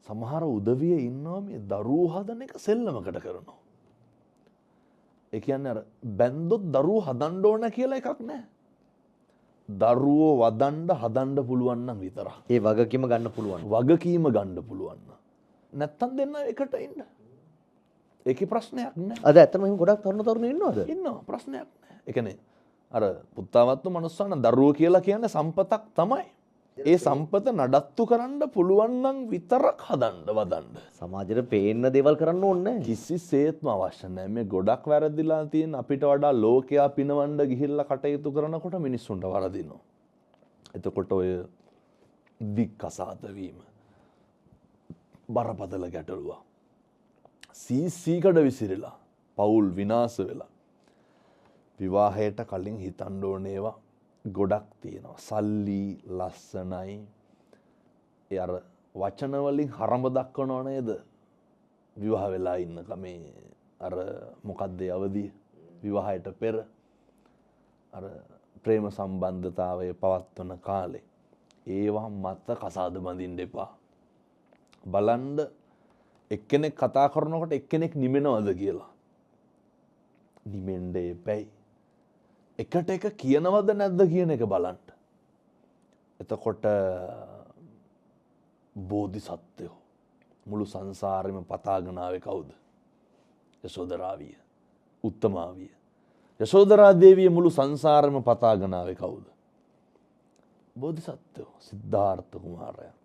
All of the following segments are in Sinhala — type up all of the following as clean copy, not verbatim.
සමහර උදවිය ඉන්නවා මේ දරුවෝ හදන එක සෙල්ලමකට කරනවා. ඒ කියන්නේ අර බැන්දොත් දරුවෝ හදන්න ඕන කියලා එකක් නෑ. දරුවෝ වදන්න හදන්න පුළුවන් නම් විතරක්. ඒ වගකීම ගන්න පුළුවන්. වගකීම ගන්න පුළුවන් නම්. නැත්තම් දෙන්න එකට ඉන්න. ඒකේ ප්‍රශ්නයක් නෑ. අද ඇත්තටම එහෙම ගොඩක් තරුණ තරුණියෝ ඉන්නවද? ඉන්නවා, ප්‍රශ්නයක් නෑ. ඒ කියන්නේ අර පුත්තාවත්තු මනුස්සාන දරුවෝ කියලා කියන්නේ සම්පතක් තමයි. ඒ සම්පත නඩත්තු කරන්න පුළුවන් නම් විතරක් හදන්න වදන්න. සමාජෙට පේන්න දේවල් කරන්න ඕනේ නෑ. කිසිසේත්ම අවශ්‍ය නෑ. මේ ගොඩක් වැරදිලා තියෙන අපිට වඩා ලෝකයා පිනවන්න ගිහිල්ලා කටයුතු කරනකොට මිනිස්සුන්ට වරදිනවා. එතකොට ඔය දික් කසාද වීම බරපතල ගැටලුවක්. සීසීකඩ විසිරিলা පවුල් විනාශ වෙලා. විවාහයට කලින් හිතන්න ඕන ඒවා ගොඩක් තියෙනවා. සල්ලි ලස්සනයි. ඒ අර වචන වලින් හරඹ දක්වනව නේද? විවාහ වෙලා ඉන්න කමේ අර මොකද්ද ඒ අවදිය? විවාහයට පෙර අර ප්‍රේම සම්බන්ධතාවය පවත්වන කාලේ ඒවා මත කසාද බඳින්න එපා. බලන්න එක්කෙනෙක් කතා කරනකොට එක්කෙනෙක් නිමෙනවද කියලා. නිමෙන්න එපැයි. එකට එක කියනවද නැද්ද කියන එක බලන්න. එතකොට බෝධිසත්වයෝ මුළු සංසාරෙම පතාගෙන ආවේ කවුද? යශෝදරාවිය, උත්තමාවිය. යශෝදරා දේවිය මුළු සංසාරෙම පතාගෙන ආවේ කවුද? බෝධිසත්වයෝ, සිද්ධාර්ථ කුමාරයා.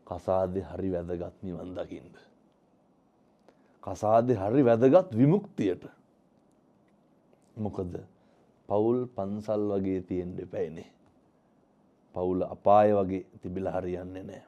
කසාදේ හරි වැදගත් නිවන් දකින්න. කසාදේ හරි වැදගත් විමුක්තියට. මොකද පවුල් පන්සල් වගේ තියෙන්න එපැයිනේ. පවුල අපාය වගේ තිබිලා හරියන්නේ නෑ.